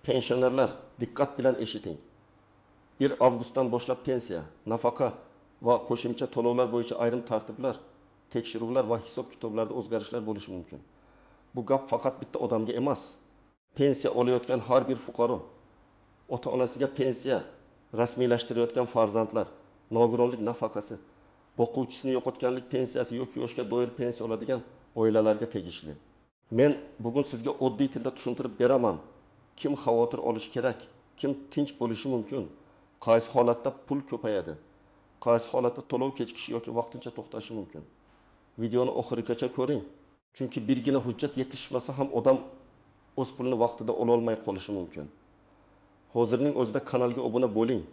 Pensionerlar, diqqat bilan eshiting! 1 avgustdan boshlab pensiya, nafaqa va qo'shimcha to'lovlar bo'yicha ayrim tartiblar, tekshiruvlar va hisob-kitoblarda o'zgarishlar bo'lishi mumkin. Bu gap faqat bitta odamga emas. Pensiya olayotgan har bir fuqaro, ota-onasiga pensiya rasmiylashtirayotgan farzandlar, nogironlik nafaqasi, boquvchisini yo'qotganlik pensiyasi yoki yoshga doir pensiya oladigan oilalarga tegishli. Men bugun sizga oddiy tilda tushuntirib beraman: kim xavotir olishi kerak, kim tinch bo'lishi mumkin, qaysi holatda pul ko'payadi, qaysi holatda to'lov kechikishi yoki vaqtincha to'xtashi mumkin. Videoni oxirigacha ko'ring, chunki birgina hujjat yetishmasa ham odam o'z pulini vaqtida ololmay qolishi mumkin. Hozirning o'zida kanalga obuna bo'ling,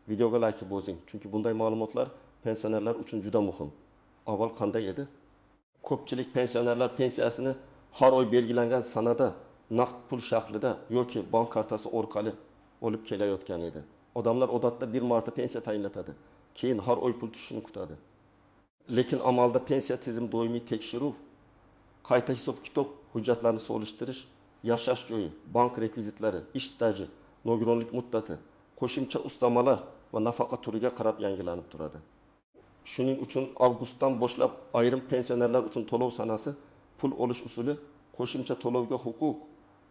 videoga like bosing, chunki bunday ma'lumotlar pensionerlar uchun juda muhim. Avval qanday edi? Ko'pchilik pensionerlar pensiyasini har oy belgilangan sanada naqd pul shaklida yoki bank kartasi orqali olib kelayotgan edi. Odamlar odatda bir marta pensiya tayinlatadi, keyin har oy pul tushishini kutadi. Lekin amalda pensiya tizimi doimiy tekshiruv, qayta hisob-kitob hujjatlarini solishtirish, yashash joyi, bank rekvizitlari, ish staji, nogironlik muddati, qo'shimcha ustamalar va nafaqa turiga qarab yangilanib turadi. Shuning uchun avgustdan boshlab ayrim pensionerlar uchun to'lov sanasi, pul olish usuli, qo'shimcha to'lovga huquq,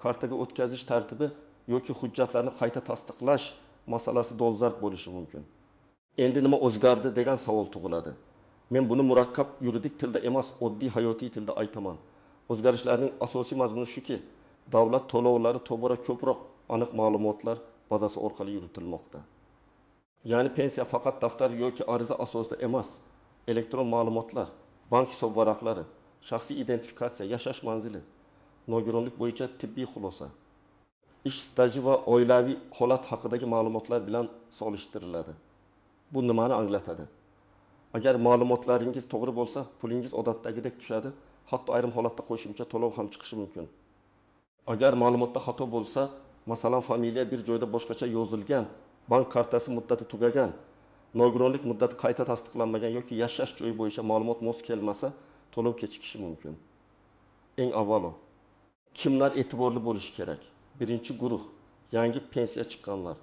kartaga o'tkazish tartibi yoki hujjatlarni qayta tasdiqlash masalasi dolzarb bo'lishi mumkin. Endi nima o'zgardi degan savol tug'iladi. Men buni murakkab yuridik tilda emas, oddiy hayotiy tilda aytaman. O'zgarishlarning asosiy mazmuni shuki, davlat to'lovlari tobora ko'proq aniq ma'lumotlar bazasi orqali yuritilmoqda. Ya'ni pensiya faqat daftar yoki ariza asosida emas, elektron ma'lumotlar, bank hisob varaqlari, shaxsiy identifikatsiya, yashash manzili, nogironlik bo'yicha tibbiy xulosa, ish staji va oilaviy holat haqidagi ma'lumotlar bilan solishtiriladi. Bu nimani anglatadi? Agar ma'lumotlaringiz to'g'ri bo'lsa, pulingiz odatdagidek tushadi, hatto ayrim holatda qo'shimcha to'lov ham chiqishi mumkin. Agar ma'lumotda xato bo'lsa, masalan, familiya bir joyda boshqacha yozilgan, bank kartasi muddati tugagan, nogironlik muddati qayta tasdiqlanmagan yoki yashash joyi bo'yicha ma'lumot mos kelmasa, to'lov kechikishi mumkin. Eng avvalo, kimlar e'tiborli bo'lishi kerak? Birinchi guruh, yangi pensiya chiqqanlar.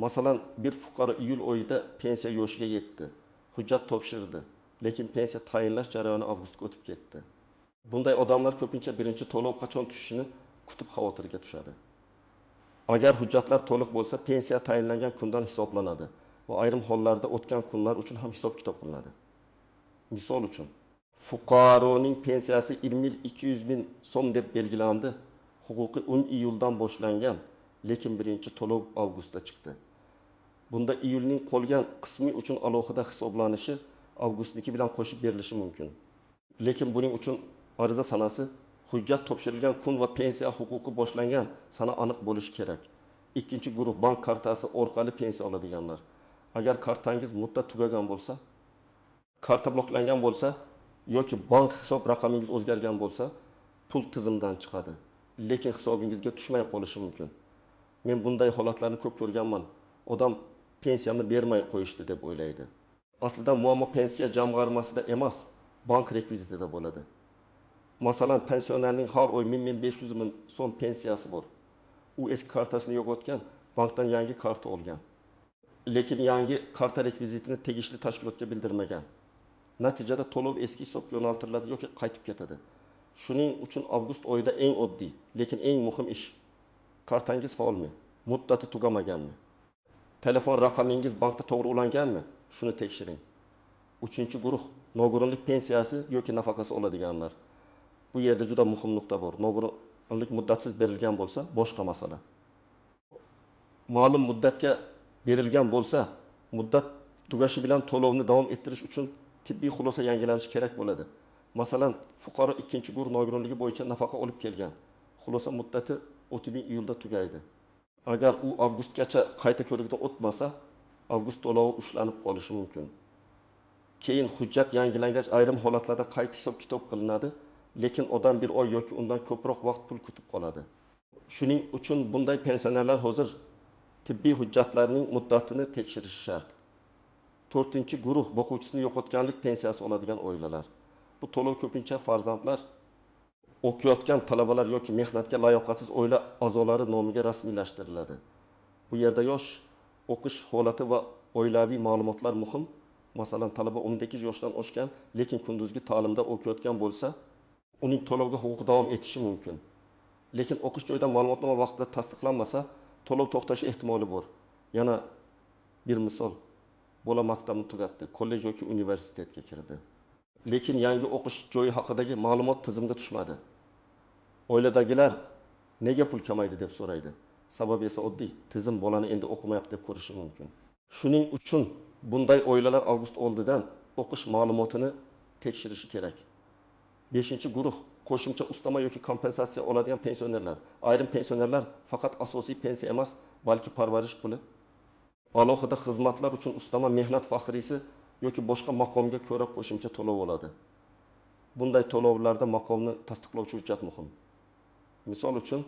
Masalan, bir fuqaro iyul oyida pensiya yoshiga yetdi, hujjat topshirdi, lekin pensiya tayinlash jarayoni avgustga o'tib ketdi. Bunday odamlar ko'pincha birinchi to'lov qachon tushishini kutib xavotirga tushadi. Agar hujjatlar to'liq bo'lsa, pensiya tayinlangan kundan hisoblanadi va ayrim hollarda o'tgan kunlar uchun ham hisob-kitob qilinadi. Misol uchun, fuqaroning pensiyasi 20 200 ming so'm deb belgilandi. Huquqi 10 iyuldan boshlangan, lekin birinchi to'lov avgustda chiqdi. Bunda iyulning qolgan qismi uchun alohida hisoblanishi, avgustniki bilan qo'shib berilishi mumkin. Lekin buning uchun ariza sanasi, hujjat topshirilgan kun va pensiya huquqi boshlangan sana aniq bo'lishi kerak. Ikkinchi guruh, bank kartasi orqali pensiya oladiganlar. Agar kartangiz muddat tugagan bo'lsa, karta bloklangan bo'lsa yoki bank hisob raqamingiz o'zgargan bo'lsa, pul tizimdan chiqadi, lekin hisobingizga tushmay qolishi mumkin. Men bunday holatlarni ko'p ko'rganman. Odam pensiyamni bermay qo'yishdi deb o'ylaydi. Aslida muammo pensiya jamg'armasida emas, bank rekvizitida bo'ladi. Masalan, pensionerning har oy 1000-1500 ming so'm pensiyasi bor. U eski kartasini yo'qotgan, bankdan yangi karta olgan. Lekin yangi karta rekvizitini tegishli tashkilotga bildirmagan. Natijada to'lov eski hisobga yo'naltiriladi yoki qaytib ketadi. Shuning uchun avgust oyida eng oddiy, lekin eng muhim ish: kartangiz faolmi, muddati tugamaganmi, telefon raqamingiz bankda to'g'ri ulanganmi, shuni tekshiring. Uchinchi guruh, nogironlik pensiyasi yoki nafaqasi oladiganlar. Bu yerda juda muhim nuqta bor. Nogironlik muddatsiz berilgan bo'lsa, boshqa masala. Ma'lum muddatga berilgan bo'lsa, muddat tugashi bilan to'lovni davom ettirish uchun tibbiy xulosa yangilanishi kerak bo'ladi. Masalan, fuqaro ikkinchi guruh nogironligi bo'yicha nafaqa olib kelgan. Xulosa muddati 30 iyulda tugaydi. Agar u avgustgacha qayta ko'rikdan o'tmasa, avgust to'lovi ushlanib qolishi mumkin. Keyin hujjat yangilangach, ayrim holatlarda qayta hisob-kitob qilinadi, lekin odam bir oy yoki undan ko'proq vaqt pul kutib qoladi. Shuning uchun bunday pensionerlar hozir tibbiy hujjatlarning muddatini tekshirishi shart. To'rtinchi guruh, boquvchisini yo'qotganlik pensiyasi oladigan oilalar. Bu to'lov ko'pincha farzandlar o'qiyotgan talabalar yoki mehnatga layoqatsiz oila a'zolari nomiga rasmiylashtiriladi. Bu yerda yosh, o'qish holati va oilaviy ma'lumotlar muhim. Masalan, talaba 18 yoshdan oshgan, lekin kunduzgi ta'limda o'qiyotgan bo'lsa, uning to'lovga huquqi davom etishi mumkin. Lekin o'qish joyidan ma'lumotnoma vaqtida tasdiqlanmasa, to'lov to'xtashi ehtimoli bor. Yana bir misol. Bola maktabni tugatdi, kollej yoki universitetga kirdi. Lekin yangi o'qish joyi haqidagi ma'lumot tizimga tushmadi. Oiladagilar nega pul kamaydi deb so'raydi. Sababi esa oddiy, tizim bolani endi o'qimayapti deb ko'rishi mumkin. Shuning uchun bunday oilalar avgust oldidan o'qish ma'lumotini tekshirishi kerak. 5-guruh qo'shimcha ustama yoki kompensatsiya oladigan pensionerlar. Ayrim pensionerlar faqat asosiy pensiya emas, balki parvarish puli, alohida xizmatlar uchun ustama, mehnat faxriysi yoki boshqa maqomga ko'ra qo'shimcha to'lov oladi. Bunday to'lovlarda maqomni tasdiqlovchi hujjat muhim. Misol uchun,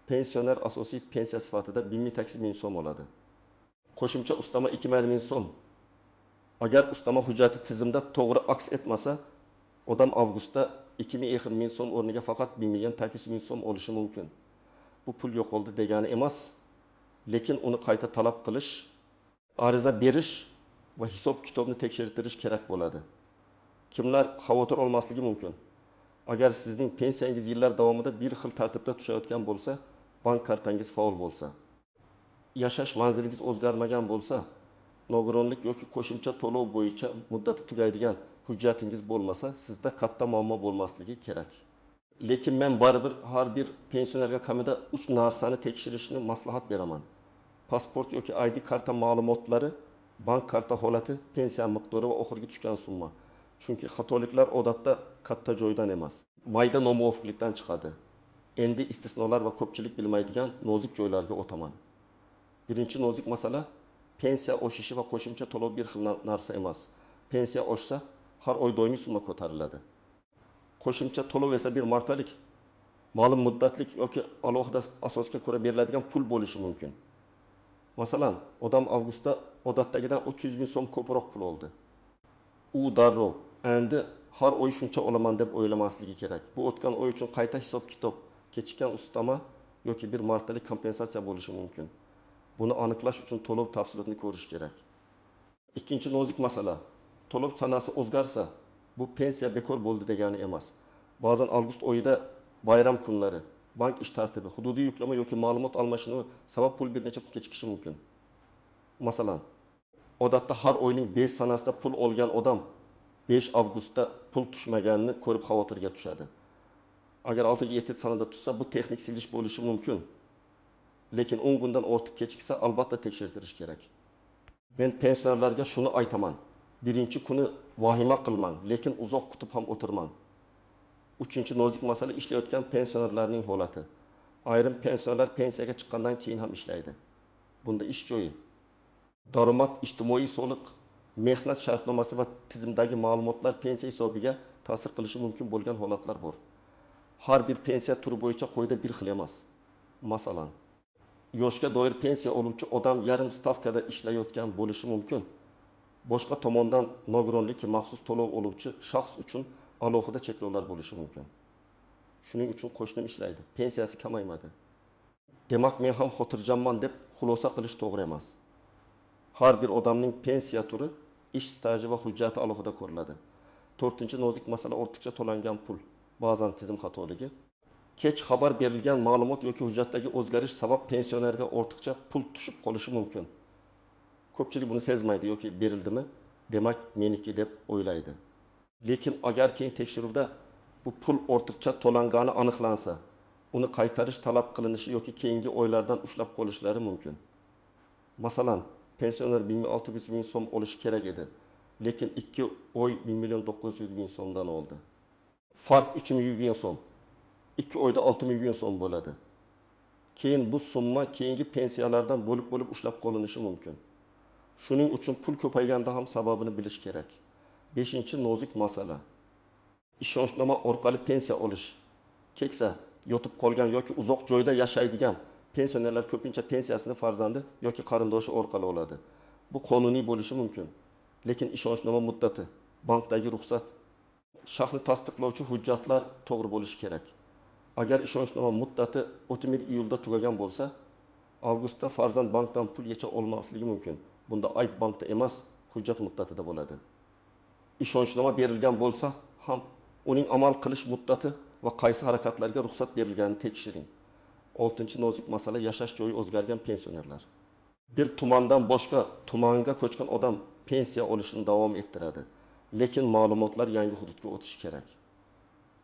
pensioner asosiy pensiya sifatida 1000 ming so'm oladi. Qo'shimcha ustama 2000 ming so'm. Agar ustama hujjati tizimda to'g'ri aks etmasa, odam avgustda 2000 ming so'm o'rniga faqat 1 800 ming so'm olishi mumkin. Bu pul yo'qoldi degani emas, lekin uni qayta talab qilish, ariza berish va hisob-kitobni tekshirtirish kerak bo'ladi. Kimlar xavotir olmasligi mumkin? Agar sizning pensiyangiz yillar davomida bir xil tartibda tushayotgan bo'lsa, bank kartangiz faol bo'lsa, yashash manzilingiz o'zgarmagan bo'lsa, nogironlik yoki qo'shimcha to'lov bo'yicha muddati tugaydigan hujjatingiz bo'lmasa, sizda katta muammo bo'lmasligi kerak. Lekin men baribir har bir pensionerga kamida 3 narsani tekshirishni maslahat beraman. Pasport yoki ID karta ma'lumotlari, bank karta holati, pensiya miqdori va oxirgi tushgan summa. Chunki xatoliklar odatda katta joydan emas, mayda nomuvofiqlikdan chiqadi. Endi istisnolar va ko'pchilik bilmaydigan nozik joylarga o'taman. Birinchi nozik masala, pensiya oshishi va qo'shimcha to'lov bir xil narsa emas. Pensiya oshsa, har oy doimiy summa ko'tariladi. Qo'shimcha to'lov esa bir martalik, ma'lum muddatlik yoki alohida asosga ko'ra beriladigan pul bo'lishi mumkin. Masalan, odam avgustda odatdagidan 300 ming so'm ko'proq pul oldi. U darrov endi har oy shuncha olaman deb o'ylamasligi kerak. Bu o'tgan oy uchun qayta hisob-kitob, kechikkan ustama yoki bir martalik kompensatsiya bo'lishi mumkin. Buni aniqlash uchun to'lov tafsilotini ko'rish kerak. Ikkinchi nozik masala, to'lov sanasi o'zgarsa, bu pensiya bekor bo'ldi degani emas. Ba'zan avgust oyida bayram kunlari, bank ish tartibi, hududiy yuklama yoki ma'lumot almashinuvi sabab pul bir necha kun kechikishi mumkin. Masalan, odatda har oyning 5 sanasida pul olgan odam 5 avgustda pul tushmaganini ko'rib xavotirga tushadi. Agar 6-7 sanada tushsa, bu texnik silish bo'lishi mumkin. Lekin 10 kundan ortiq kechiksa, albatta tekshirtirish kerak. Men pensionerlarga shuni aytaman. Birinchi kuni vahima qilmang, lekin uzoq kutib ham o'tirmang. Uchinchi nozik masala ishlayotgan pensionerlarning holati. Ayrim pensionerlar pensiyaga chiqqandan keyin ham ishlaydi. Bunda ish joyi, daromad, ijtimoiy soliq, mehnat shartnomasi va tizimdagi ma'lumotlar pensiya hisobiga ta'sir qilishi mumkin bo'lgan holatlar bor. Har bir pensiya turi bo'yicha qoida bir xil emas. Masalan, yoshga doir pensiya oluvchi odam yarim stavkada ishlayotgan bo'lishi mumkin. Boshqa tomondan nogironlik maxsus to'lov oluvchi shaxs uchun alohida cheklovlar bo'lishi mumkin. Shuning uchun qo'shnim ishlaydi, pensiyasi kamaymadi, demak men ham xotirjamman deb xulosa qilish to'g'ri emas. Har bir odamning pensiya turi, ish staji va hujjati alohida ko'riladi. To'rtinchi nozik masala ortiqcha to'langan pul, ba'zan tizim xatoligi. Kech xabar berilgan ma'lumot yoki hujjatdagi o'zgarish sabab pensionerga ortiqcha pul tushib qolishi mumkin. Ko'pchilik buni sezmaydi yoki berildimi, demak meniki deb o'ylaydi. Lekin agar keyin tekshiruvda bu pul ortiqcha to'langani aniqlansa, uni qaytarish talab qilinishi yoki keyingi oylardan ushlab qolishlari mumkin. Masalan, pensioner 1600 ming so'm olishi kerak edi, lekin 2 oy 1 900 ming so'mdan oldi. Farq 3 ming so'm. 2 oyda 6 ming so'm bo'ladi. Keyin bu summa keyingi pensiyalardan bo'lib-bo'lib ushlab qolinishi mumkin. Shuning uchun pul ko'payganda ham sababini bilish kerak. 5-nozik masala. Ishonchnoma orqali pensiya olish. Keksa, yotib qolgan yoki uzoq joyda yashaydigan pensionerlar ko'pincha pensiyasini farzandi yoki qarindoshi orqali oladi. Bu qonuniy bo'lishi mumkin. Lekin ishonchnoma muddati, bankdagi ruxsat Shaxsni tasdiqlovchi hujjatlar to'g'ri bo'lishi kerak. Agar ishonchnoma muddati 31 iyulda tugagan bo'lsa, avgustda farzand bankdan pul yecha olmasligi mumkin. Bunda ayb bankda emas, hujjat muddatida bo'ladi. Ishonchnoma berilgan bo'lsa ham uning amal qilish muddati va qaysi harakatlarga ruxsat berilganini tekshiring. Oltinchi nozik masala: yashash joyi o'zgargan pensionerlar. Bir tumandan boshqa tumanga ko'chgan odam pensiya olishini davom ettiradi, lekin ma'lumotlar yangi hududga o'tishi kerak.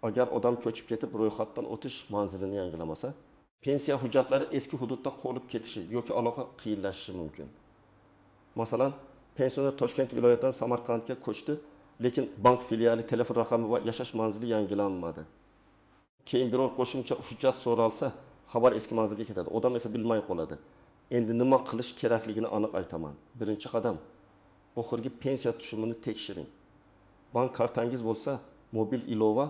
Agar odam ko'chib ketib, ro'yxatdan o'tish manzilini yangilamasa, pensiya hujjatlari eski hududda qolib ketishi yoki aloqa qiyinlashishi mumkin. Masalan, pensioner Toshkent viloyatidan Samarqandga ko'chdi, lekin bank filiali, telefon raqami va yashash manzili yangilanmadi. Keyin biror qo'shimcha hujjat so'ralsa, xabar eski manzilga ketadi, odam esa bilmay qoladi. Endi nima qilish kerakligini aniq aytaman. Birinchi qadam: oxirgi pensiya tushumini tekshiring. Bank kartangiz bo'lsa, mobil ilova,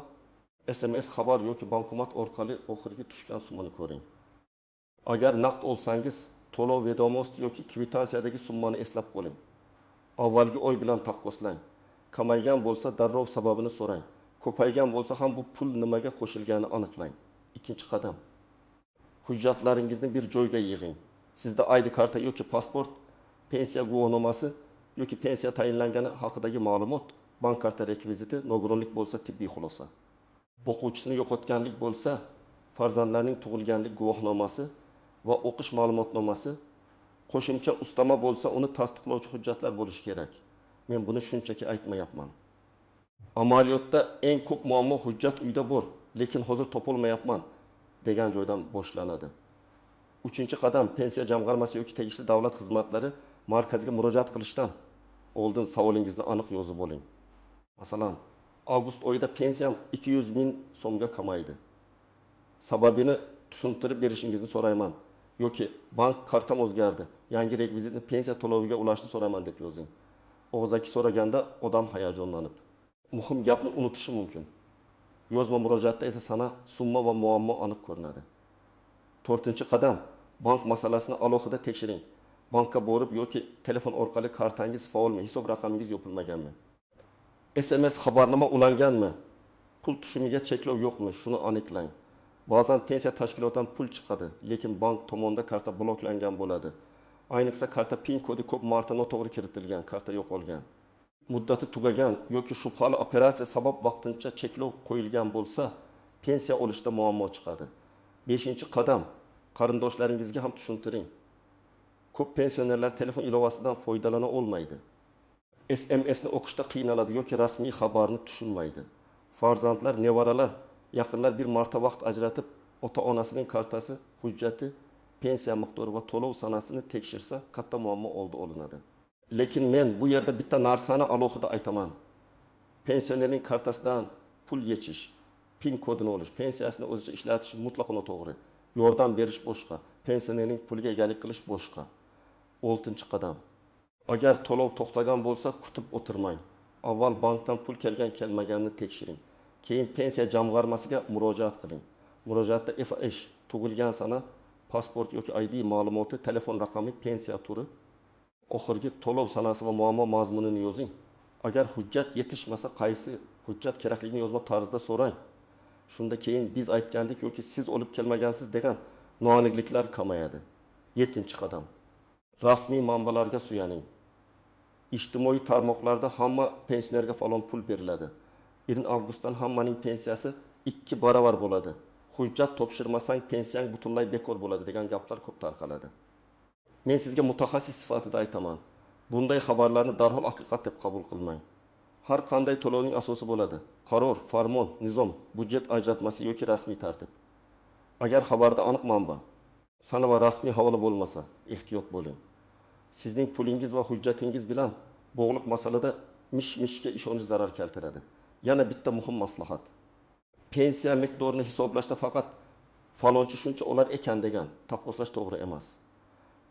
SMS xabar yoki bankomat orqali oxirgi tushgan summani ko'ring. Agar naqd olsangiz, to'lov vedomosti yoki kvitansiyadagi summani eslab qoling. Avvalgi oy bilan taqqoslang. Kamaygan bo'lsa, darrov sababini so'rang. Ko'paygan bo'lsa ham bu pul nimaga qo'shilganini aniqlang. Ikkinchi qadam: hujjatlaringizni bir joyga yig'ing. Sizda ID karta yoki pasport, pensiya guvohnomasi yoki pensiya tayinlangani haqidagi ma'lumot, bank karta rekviziti, nogironlik bo'lsa tibbiy xulosa. Boquvchisini yo'qotganlik bo'lsa, farzandlarning tug'ilganlik guvohnomasi va o'qish ma'lumotnomasi, qo'shimcha ustama bo'lsa, uni tasdiqlovchi hujjatlar bo'lishi kerak. Men buni shunchaki aytmayapman. Amaliyotda eng ko'p muammo hujjat uyda bor, lekin hozir topolmayapman degan joydan boshlanadi. Uchinchi qadam: pensiya jamg'armasi yoki tegishli davlat xizmatlari markaziga murojaat qilishdan oldin savolingizni aniq yozib oling. Masalan, avgust oyida pensiyam 200 ming so'mga kamaydi. Sababini tushuntirib berishingizni so'rayman yoki bank kartam o'zgardi, yangi rekvizitni pensiya to'loviga ulashni so'rayman deb yozing. Og'zaki so'raganda odam hayajonlanib muhim gapni unutishi mumkin. Yozma murojaatda esa sana, summa va muammo aniq ko'rinadi. To'rtinchi qadam: bank masalasini alohida tekshiring. Bankka borib yoki telefon orqali kartangiz faolmi, hisob raqamingiz yopilmaganmi, SMS xabarnoma ulanganmi, pul tushumiga cheklov yo'qmi, shuni aniqlang. Ba'zan pensiya tashkilotidan pul chiqadi, lekin bank tomonida karta bloklangan bo'ladi. Ayniqsa karta PIN kodi ko'p marta noto'g'ri kiritilgan, karta yo'qolgan, muddati tugagan yoki shubhali operatsiya sabab vaqtincha cheklov qo'yilgan bo'lsa, pensiya olishda muammo chiqadi. Beshinchi qadam: qarindoshlaringizga ham tushuntiring. Ko'p pensionerlar telefon ilovasidan foydalana olmaydi. SMSni o'qishda qiynaladi yoki rasmiy xabarni tushunmaydi. Farzandlar, nevaralar, yaqinlar bir marta vaqt ajratib, ota-onasining kartasi, hujjati, pensiya miqdori va to'lov sanasini tekshirsa, katta muammo oldi olinadi. Lekin men bu yerda bitta narsani alohida aytaman. Pensionerning kartasidan pul yechish, PIN kodini olish, pensiyasini o'zicha ishlatish mutlaqo noto'g'ri. Yordam berish boshqa, pensionerning puliga egalik qilish boshqa. Oltinchi qadam: agar to'lov to'xtagan bo'lsa, kutib o'tirmang. Avval bankdan pul kelgan kelmaganini tekshiring. Keyin pensiya jamg'armasiga murojaat qiling. Murojaatda FH, tug'ilgan sana, pasport yoki ID ma'lumoti, telefon raqami, pensiya turi, oxirgi to'lov sanasi va muammo mazmunini yozing. Agar hujjat yetishmasa, qaysi hujjat kerakligini yozma tarzda so'rang. Shunda keyin biz aytgandik yoki siz olib kelmagansiz degan noaniqliklar kamayadi. Yettinchi qadam: rasmiy manbalarga suyaning. Ijtimoiy tarmoqlarda hamma pensionerga falon pul beriladi, 1 avgustdan hammaning pensiyasi 2 barobar bo'ladi, hujjat topshirmasang pensiyang butunlay bekor bo'ladi degan gaplar ko'p tarqaladi. Men sizga mutaxassis sifatida aytaman. Bunday xabarlarni darhol haqiqat deb qabul qilmang. Har qanday to'lovning asosi bo'ladi. Qaror, farmon, nizom, budjet ajratmasi yoki rasmiy tartib. Agar xabarda aniq manba, sana va rasmiy havola bo'lmasa, ehtiyot bo'ling. Sizning pulingiz va hujjatingiz bilan bog'liq masalada mish-mishga ishonish zarar keltiradi. Yana bitta muhim maslahat. Pensiya miqdorini hisoblashda faqat falonchi shuncha olar ekan degan taqqoslash to'g'ri emas.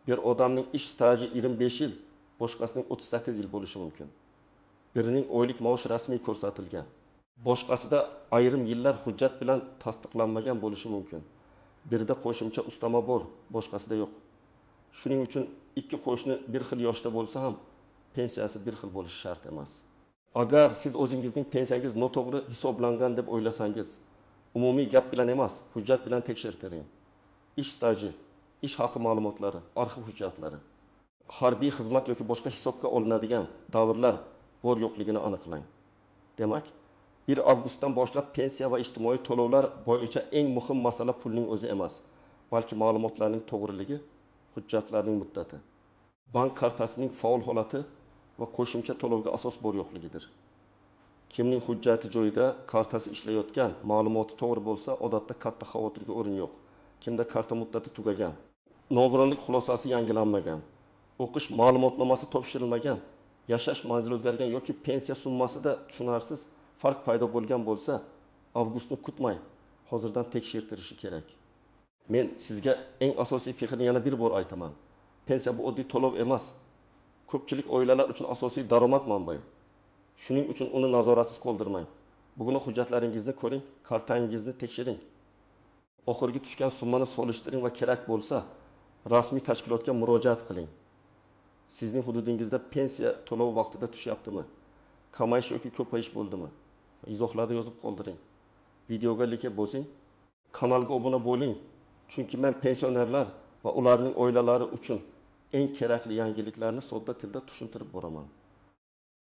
Bir odamning ish staji 25 yil, boshqasining 38 yil bo'lishi mumkin. Birining oylik maoshi rasmiy ko'rsatilgan, boshqasida ayrim yillar hujjat bilan tasdiqlanmagan bo'lishi mumkin. Birida qo'shimcha ustama bor, boshqasida yo'q. Shuning uchun ikki qo'shni bir xil yoshda bo'lsa ham pensiyasi bir xil bo'lishi shart emas. Agar siz o'zingizning pensiyangiz noto'g'ri hisoblangan deb o'ylasangiz, umumiy gap bilan emas, hujjat bilan tekshirtiring. Ish staji, ish haqi ma'lumotlari, arxiv hujjatlari. Harbiy xizmat yoki boshqa hisobga olinadigan davrlar bor-yo'qligini aniqlang. Demak, 1 avgustdan boshlab pensiya va ijtimoiy to'lovlar bo'yicha eng muhim masala pulning o'zi emas, balki ma'lumotlarning to'g'riligi, hujjatlarning muddati, bank kartasining faol holati va qo'shimcha to'lovga asos bor-yo'qligidir. Kimning hujjati joyida, kartasi ishlayotgan, ma'lumoti to'g'ri bo'lsa, odatda katta xavotirga o'rin yo'q. Kimda karta muddati tugagan, nogironlik xulosasi yangilanmagan, o'qish ma'lumotnomasi topshirilmagan, yashash manzili o'zgargan yoki pensiya summasida tushunarsiz farq paydo bo'lgan bo'lsa, avgustni kutmay, hozirdan tekshirtirishi kerak. Men sizga eng asosiy fikrni yana bir bor aytaman. Pensiya bu oddiy to'lov emas. Ko'pchilik oilalar uchun asosiy daromad manbai. Shuning uchun uni nazoratsiz qoldirmang. Bugun hujjatlaringizni ko'ring, kartangizni tekshiring. Oxirgi tushgan summani solishtiring va kerak bo'lsa, rasmiy tashkilotga murojaat qiling. Sizning hududingizda pensiya to'lovi vaqtida tushyaptimi? Kamayish yoki ko'payish bo'ldimi? Izohlarda yozib qoldiring. Videoga like bosing, kanalga obuna bo'ling. Chunki men pensionerlar va ularning oilalari uchun eng kerakli yangiliklarni sodda tilda tushuntirib boraman.